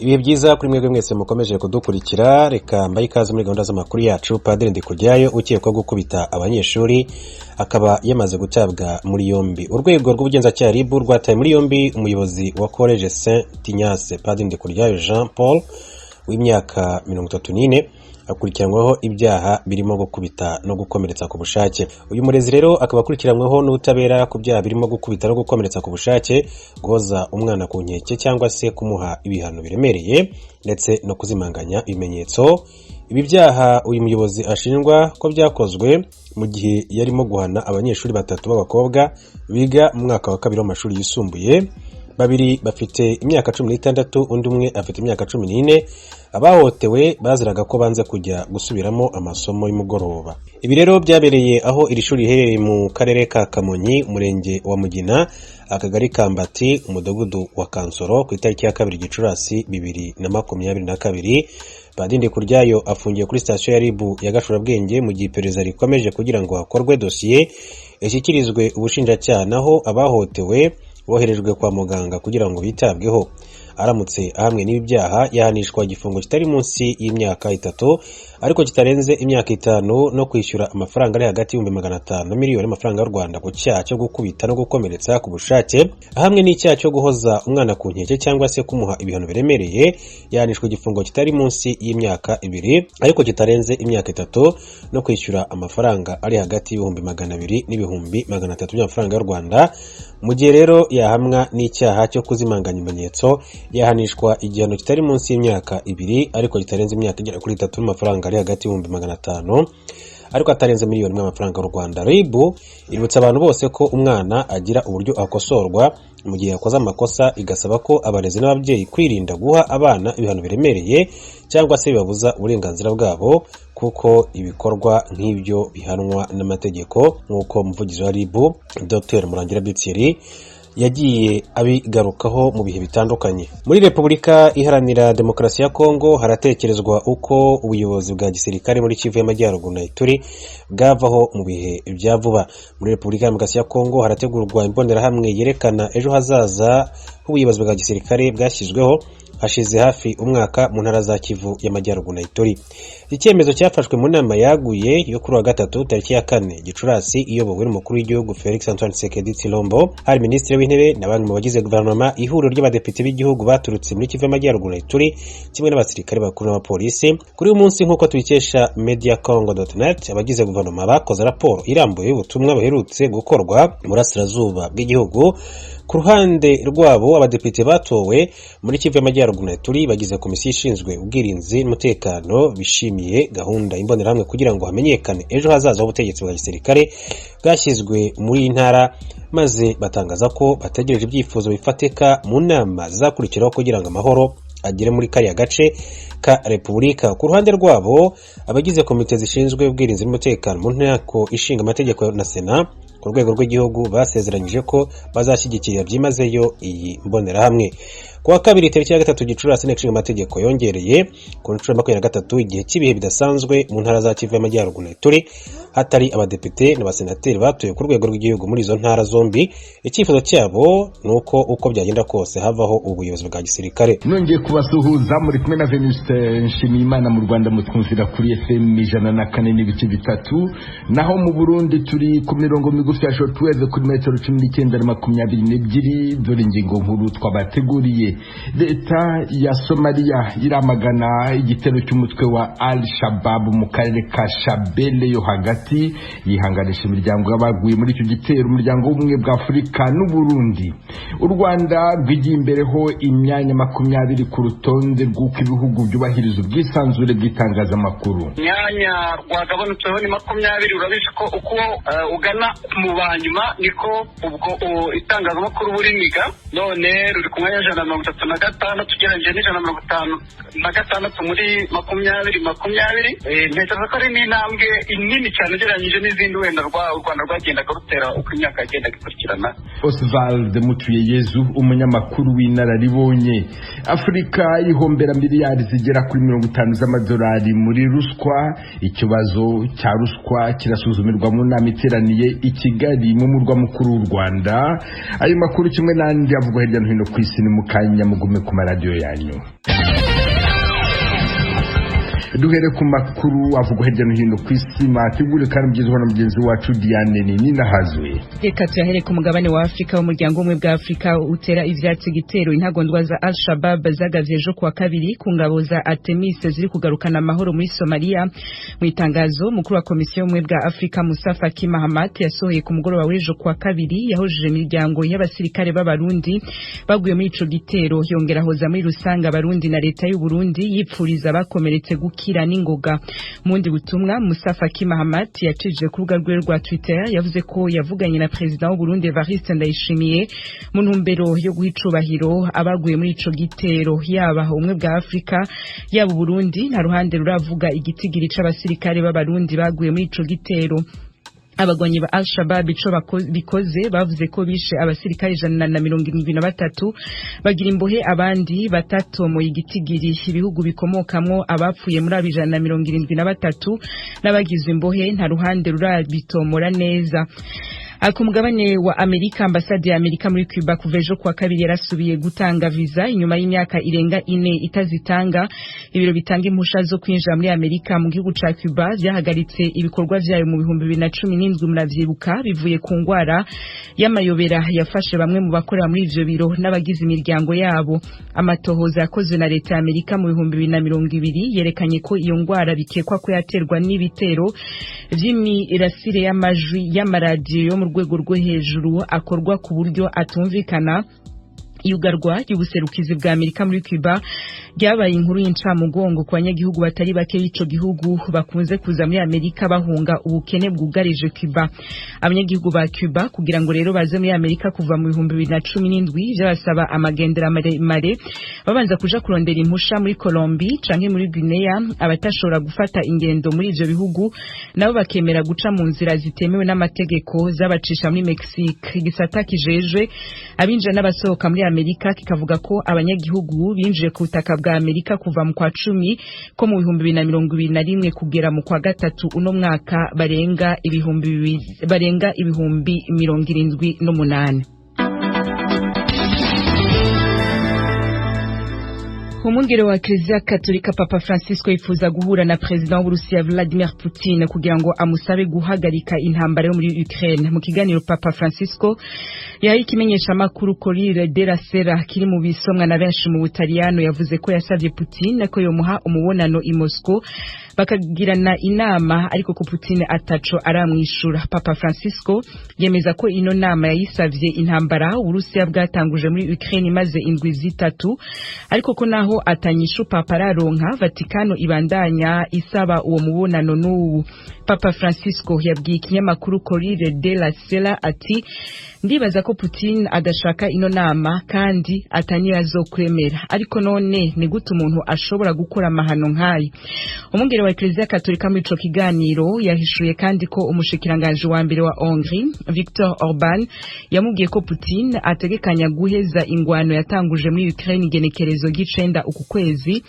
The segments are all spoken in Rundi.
Ibihe byiza kuri mwebwe mwese mukomeje kudukurikira. Reka mbaye ikaze muri gahunda z'amakuru yacu. Padiri Ndikujyayo ukekwaho gukubita abanyeshuri akaba yamaze gutabwa muri yombi. Urwego rw'ubugenzacyaha RIB rwataye muri yombi umuyobozi wa College Saint Ignace, Padiri Ndikujyayo Jean Paul w'imyaka 34, akurikiranyweho ibyaha birimo gukubita no gukomeretsa ku bushake. Uyu murezi rero akaba akurikiranyweho n'ubutabera ku byaha birimo gukubita no gukomeretsa ku bushake, guhoza umwana ku nkeke cyangwa se kumuha ibihano biremereye, ndetse no kuzimanganya ibimenyetso. Ibi byaha uyu muyobozi ashinjwa ko byakozwe mu gihe yarimo guhana abanyeshuri batatu b'abakobwa biga mu mwaka wa kabiri w'amashuri yisumbuye. Babiri bafite imyaka 16, undi umwe afite imyaka 14. Abahohotewe baziraga ko banze kujya gusubiramo amasomo y'umugoroba. Ibi rero byabereye aho iri shuri riherereye mu karere ka Kamonyi, umurenge wa Mugina, akagari ka Mbati, umudugudu wa Kansoro, ku itariki ya 2 Gicurasi 2022. Padiri Ndikuryayo afungiye kuri sitasiyo ya RIB ya Gacurabwenge mu gihe iperereza rikomeje kugira ngo hakorwe dosiye ishyikirizwe ubushinjacyaha. Naho abahohotewe boherejwe kwa muganga kugira ngo bitabweho. Aramutse ahamwe n'ibi byaha yahanishwa igifungo kitari munsi y'imyaka 3 ariko kitarenze imyaka 5, no kwishyura amafaranga ari hagati y'ibihumbi 500 na miliyoni y'amafaranga y'u Rwanda ku cyaha cyo gukubita no gukomeretsa ku bushake. Ahamwe n'icyaha cyo guhoza umwana ku nkeke cyangwa se kumuha ibihano biremereye yahanishwa igifungo kitari munsi y'imyaka 2 ariko kitarenze imyaka 3, no kwishyura amafaranga ari hagati y'ibihumbi 200 n'ibihumbi 300 by'amafaranga y'u Rwanda. Mu gihe rero yahamwa n'icyaha cyo kuzimanganya ibimenyetso yahanishwa igihano kitari munsi y'imyaka 2 ariko kitarenze imyaka igera kuri 3, n'amafaranga ari hagati y'ibihumbi 500 ariko atarenze miliyoni imwe y'amafaranga y'u Rwanda. RIB iributsa abantu bose ko umwana agira uburyo akosorwa mu gihe yakoze amakosa, igasaba ko abarezi n'ababyeyi kwirinda guha abana ibihano biremereye cyangwa se bibabuza uburenganzira bwabo, kuko ibikorwa nk'ibyo bihanwa n'amategeko, nk'uko umuvugizi wa RIB Dr Murangira Thierry yagiye abigarukaho mu bihe bitandukanye. Muri Repubulika Iharanira Demokarasi ya Kongo haratekerezwa uko ubuyobozi bwa gisirikare muri Kivu y'Amajyaruguru na Ituri bwavaho mu bihe bya vuba. Muri Repubulika ya Demokarasi ya Kongo harategurwa imbonerahamwe yerekana ejo hazaza h'ubuyobozi bwa gisirikare bwashyizweho hashize hafi umwaka mu ntara za Kivu y'Amajyaruguru na Ituri. Icyemezo cyafashwe mu nama yaguye yo kuri wa gatatu tariki ya 4 Gicurasi, iyobowe n'umukuru w'igihugu Felix Antoine Tshisekedi Tshilombo. Hari minisitiri w'intebe na bamwe mu bagize guverinoma, ihuriro ry'abadepite b'igihugu baturutse muri Kivu y'Amajyaruguru na Ituri, kimwe n'abasirikare bakuru n'abapolisi. Kuri uyu munsi, nk'uko tubikesha mediacongo.net, abagize guverinoma bakoze raporo irambuye y'ubutumwa buherutse gukorwa mu burasirazuba bw'igihugu. Ku ruhande rwabo, abadepite batowe muri Kivu y'Amajyaruguru na Ituri bagize komisiyo ishinzwe ubwirinzi n'umutekano bishimiye gahunda imbonerahamwe kugira ngo hamenyekane ejo hazaza h'ubutegetsi bwa gisirikare bwashyizwe muri iyi ntara, maze batangaza ko bategereje ibyifuzo bifatika mu nama zizakurikiraho kugira ngo amahoro agere muri kariya gace ka Repubulika. Ku ruhande rwabo, abagize komite zishinzwe ubwirinzi n'umutekano mu nteko ishinga amategeko na Sena ku rwego rw'igihugu basezeranyije ko bazashyigikira byimazeyo iyi mbonerahamwe. Ku wa kabiri tariki ya 3 Gicurasi, inteko ishinga amategeko yongereye ku nshuro 23 igihe cy'ibihe bidasanzwe mu ntara za Kivu y'Amajyaruguru na Ituri, hatari abadepite n'abasenateri batuye ku rwego rw'igihugu muri izo ntara zombi. Icyifuzo cyabo ni uko uko byagenda kose havaho ubuyobozi bwa gisirikare. Nongeye kubasuhuza, muri kumwe na Venuste Nshimiyimana. Mu Rwanda mutwumvira kuri FM 104.3, naho mu Burundi turi ku mirongo migufi ya shortwave kuri metero 19 na 22. Dore ingingo nkuru twabateguriye. Leta ya Somalia iramagana igitero cy'umutwe wa Al Shabab mu karere ka Shabelle yo hagati, yihanganisha imiryango y'abaguye muri icyo gitero, umuryango w'ubumwe bwa Afurika n'Uburundi. U Rwanda rwigiye imbereho imyanya 20 ku rutonde rw'uko ibihugu byubahiriza ubwisanzure bw'itangazamakuru. Imyanya rwagabanutseho ni 20. Urabizi ko uko ugana mu banyuma niko ubwo itangazamakuru burimiga, none ruri ku mwanya 1 136 ugereranyije n'156 muri 2020. Ntekereza ko ari n'intambwe nini cyane ugereranyije n'izindi wenda u Rwanda rwagendaga rutera uko imyaka yagendaga ikurikirana. Oswald Mutuyeyezu, umunyamakuru w'inararibonye. Afurika ihombera miliyari zigera kuri 50 z'amadolari muri ruswa. Ikibazo cya ruswa kirasuzumirwa mu nama iteraniye i Kigali mu murwa mukuru w'u Rwanda. Ayo makuru kimwe n'andi avugwa hirya no hino ku isi ni mu kanya, mugume ku maradiyo yanyu. Duhere ku makuru avugwa hirya no hino ku isi, mategure kandi mugezweho na mugenzi wacu Diane Ninahazwe. Reka tuyahere ku mugabane wa Afrika. Umuryango umwe bwa Afrika utera ivyatsi igitero intagondwa za Al-Shabaab zagavye ejo kuwa kabiri ku ngabo za Artemis ziri kugarukana amahoro muri Somalia. Mu itangazo mukuru wa komisiyo y'ubumwe bwa Afrika Musa Faki Mahamat yasohoye ku mugoroba w'ejo kuwa kabiri, yahojije imiryango y'abasirikare b'Abarundi baguye muri ico gitero, yongera hoza muri rusange Abarundi na leta y'u Burundi, yipfuriza abakomeretse gukira n'ingoga. Mu bundi butumwa Musa Faki Mahamat yacije ku rubuga rwe rwa Twitter, yavuze ko yavuganye na perezida w'u Burundi Evariste Ndayishimiye mu ntumbero yo guha icubahiro abaguye muri ico gitero. Yaba ubumwe bwa Afrika, yaba Burundi, nta ruhande ruravuga igitigiri c'abasirikare b'Abarundi baguye muri ico gitero. Abagwanyi ba Al-Shabaab ico bikoze bavuze ko bishe abasirikare 173, bagira imbohe abandi batatomoye igitigiri. Ibihugu bikomokamwo abapfuye muri abo 173 n'abagizwe imbohe nta ruhande rurabitomora neza. Ku mugabane wa Amerika, ambasade ya Amerika muri Cuba kuva ejo kuwa kabiri yarasubiye gutanga visa inyuma y'imyaka irenga 4 itazitanga. Ibiro bitanga impusha zo kwinjira muri Amerika mu gihugu ca Cuba vyahagaritse ibikorwa vyayo mu 2017, muravyibuka, bivuye ku ngwara y'amayobera yafashe bamwe mu bakorera muri ivyo biro n'abagize imiryango yabo. Amatohoza yakozwe na leta ya Amerika mu 2020 yerekanye ko iyo ngwara bikekwa ko yaterwa n'ibitero vy'imirasire y'amajwi y'amaradiyo yo mu rwego rwo hejuru akorwa ku buryo atumvikana. Iyugarwa ry'ubuserukizi bwa Amerika muri Cuba ryabaye inkuru y'incamugongo ku banyagihugu batari bake b'ico gihugu bakunze kuza muri Amerika bahunga ubukene bwugarije Cuba. Abanyagihugu ba Cuba kugira ngo rero baze muri Amerika kuva mu 2017 vyabasaba amagendera maremare, babanza kuja kurondera impusha muri Colombie canke muri Guinea. Abatashobora gufata ingendo muri ivyo bihugu nabo bakemera guca mu nzira zitemewe n'amategeko zabacisha muri Mexique. Igisata kijejwe abinjira n'abasohoka muri Amerika kikavuga ko abanyagihugu binjiye ku butaka bwa Amerika kuva mu kwa 10 ko mu 2021 kugera mu kwa 3 uno mwaka barenga 78,000. Umwungere wa Eklezia Katolika Papa Francisco yifuza guhura na President w'Uburusiya Vladimir Putin kugira ngo amusabe guhagarika intambara yo muri Ukraine. Mu kiganiro Papa Francisco yahaye ikimenyeshamakuru Corriere della Sera kiri mu bisomwa na benshi mu Butaliyano, yavuze ko yasavye Putin ko yomuha umubonano i Moscow bakagirana inama, ariko ko Putin ataco aramwishura. Papa Francisco yemeza ko ino nama yayisavye intambara Uburusiya bwatanguje muri Ukraine imaze indwi 3, ariko ko naho atanyishu Papa araronka, Vatikano ibandanya isaba uwo mubonano n'ubu. Papa Francisco yabwiye ikinyamakuru Corriere della Sera ati: "Ndibaza ko Putin adashaka ino nama kandi ataniyo azokwemera, ariko none ni gute umuntu ashobora gukora amahano nk'ayo?" Umwungere wa Eklezia Katolika muri ico kiganiro yahishuye kandi ko umushikiranganji wa mbere wa Hongrie Viktor Orban yamubwiye ko Putin ategekanya guheza ingwano yatanguje muri Ukraine igenekerezo ry'icenda uku kwezi,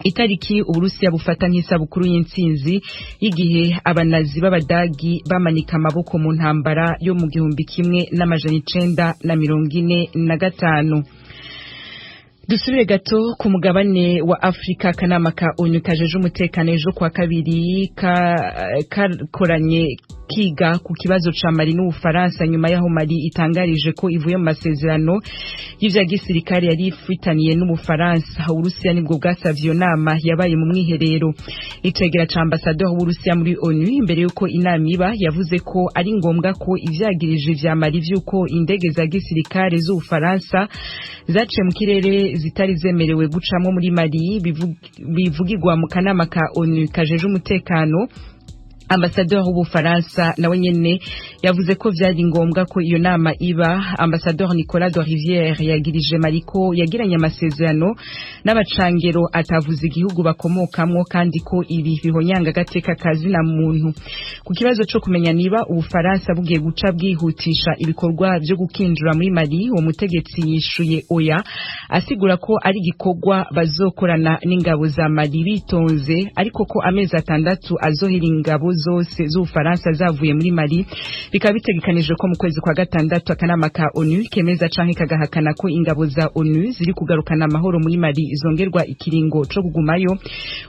itariki Uburusiya bufata nk'isabukuru y'intsinzi y'igihe abanazi b'Abadagi bamanika amaboko mu ntambara yo mu 1945. Dusubire gato ku mugabane wa Afrika. Akanama ka ONU kajeje umutekano ejo kwa kabiri kakoranye kiga ku kibazo ca Mali n'Ubufaransa, nyuma yaho Mali itangarije ko ivuye mu masezerano y'ivya gisirikare yari ifitaniye n'Ubufaransa. Uburusiya nibwo bwasavye iyo nama yabaye mu mwiherero. Icegera ca ambasaderi w'Uburusiya muri ONU imbere yuko inama iba yavuze ko ari ngombwa ko ivyagirije vya Mali vy'uko indege za gisirikare z'Ubufaransa zaciye mu kirere zitari zemerewe gucamwo muri Mali bivugirwa mu kanama ka ONU kajeje umutekano. Ambasaderi w'Ubufaransa nawe nyene yavuze ko vyari ngombwa ko iyo nama iba. Ambasaderi Nicolas de Rivière yagirije Mali ko yagiranye amasezerano n'abacangero atavuze igihugu bakomokamwo, kandi ko ibi bihonyanga agateka kazina muntu. Ku kibazo co kumenya niba Ubufaransa bugiye guca bwihutisha ibikorwa vyo gukinjura muri Mali, uwo mutegetsi yishuye oya, asigura ko ari igikorwa bazokorana n'ingabo za Mali bitonze, ariko ko amezi 6 azohera ingabo zose z'Ubufaransa zavuye muri Mali. Bikaba bitegekanijwe ko mu kwezi kwa 6 akanama ka ONU kemeza canke kagahakana ko ingabo za ONU ziri kugarukana amahoro muri Mali zongerwa ikiringo co kugumayo.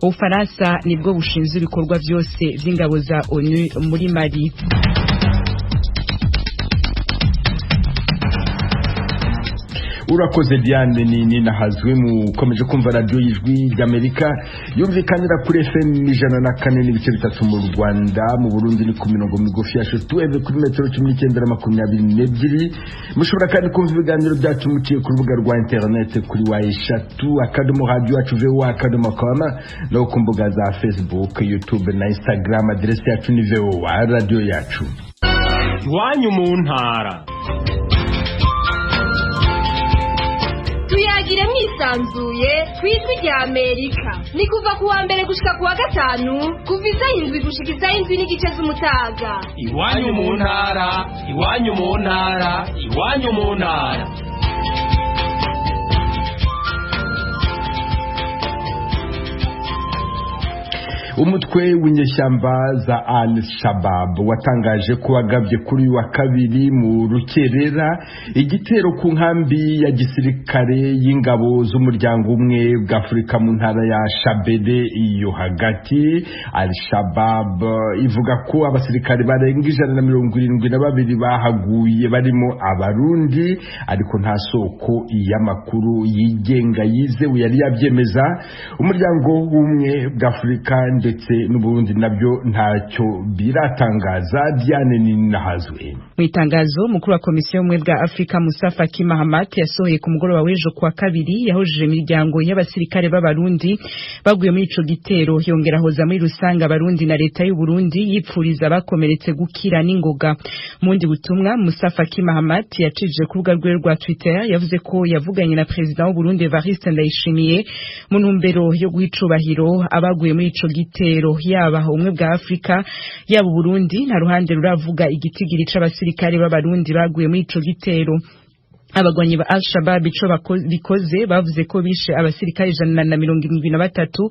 Ubufaransa nibwo bushinzwe ibikorwa vyose vy'ingabo za ONU muri Mali. Urakoze Diane. Ni nahazwe mukomeje kumva radio y'Ijwi ry'Amerika yumvikanira kuri FM 104.3 mu Rwanda. Mu Burundi ni ku mirongo migufi ya shortwave kuri metero 19 na 22. Mushobora kandi kumva ibiganiro byacu muciye ku rubuga rwa internet kuri w3.radioyacu.voa.com no ku mbuga za Facebook, YouTube na Instagram. Adresse yacu ni VOA radio yacu. Iwanyu mu ntara tuyagire mwisanzuye kwijwi rya Amerika. Ni kuva kuwa mbere gushika kuwa 5, kuva isaha 7 gushika isaha 7:30 z'umutaga. Iwanyu mu ntara, iwanyu mu ntara, iwanyu mu ntara. Umutwe w'inyeshyamba za Al-Shabaab watangaje ko wagabye kuri uyu wa kabiri mu rukerera igitero ku nkambi ya gisirikare y'ingabo z'umuryango umwe bw'Afurika mu ntara ya Shabele iyo hagati. Al-Shabaab ivuga ko abasirikare barenga 172 bahaguye barimo Abarundi, ariko nta soko y'amakuru yigenga yizewe yari yabyemeza. Umuryango w'umwe bw'Afurika ndetse n'Uburundi nabyo ntacyo biratangaza. Diane Ninahazwe. Mu itangazo mukuru wa komisiyo y'ubumwe bwa Afrika Musa Faki Mahamat yasohoye ku mugoroba w'ejo kuwa kabiri, yahujije imiryango y'abasirikare b'Abarundi baguye muri ico gitero, yongera ahoza muri rusange Abarundi na leta y'u Burundi, yipfuriza abakomeretse gukira n'ingoga. Mu bundi butumwa Musa Faki Mahamat yacije ku rubuga rwe rwa Twitter, yavuze ko yavuganye na perezida w'u Burundi Evariste Ndayishimiye mu ntumbero yo guha icubahiro abaguye muri ico gitero, yaba ubumwe bwa Afrika yaba Burundi. Nta ruhande ruravuga igitigiri c'abasirikare b'Abarundi baguye muri ico gitero. Abagwanyi ba Al-Shabaab ico bikoze bavuze ko bishe abasirikare 173,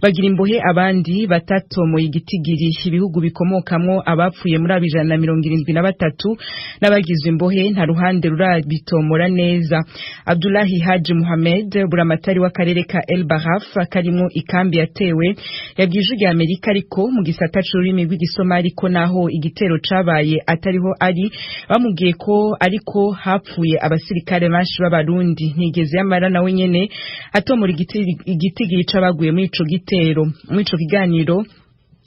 bagira imbohe abandi batatomoye igitigiri. Ibihugu bikomokamwo abapfuye muri abo 173 n'abagizwe imbohe nta ruhande rurabitomora neza. Abdullahi Haji Muhammad, buramatari w'akarere ka El Baraf karimo ikambi yatewe, yabwiye Ijwi rya Amerika ariko mu gisata c'ururimi rw'igisomali ko naho igitero cabaye atariho ari, bamubwiye ko ariko hapfuye abasirikare benshi b'Abarundi. Ntigeze yamara nawe nyene atomora igitigiri c'abaguye muri ico gitero. Muri ico kiganiro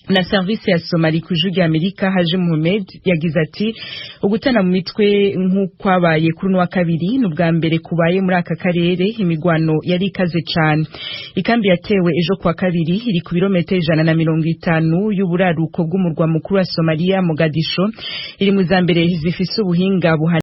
na service ya Somali ku Ijwi rya Amerika, Haji Mohamed yagize ati: ugutana mu mitwe nk'ukwabaye kuri uno wa kabiri ni ubwa mbere kubaye muri aka karere, imigwano yari ikaze cane. Ikambi yatewe ejo kuwa kabiri iri ku birometero 150 y'uburaruko bw'umurwa mukuru wa Somalia Mogadisho, iri mu za mbere zifise ubuhinga buhanitse.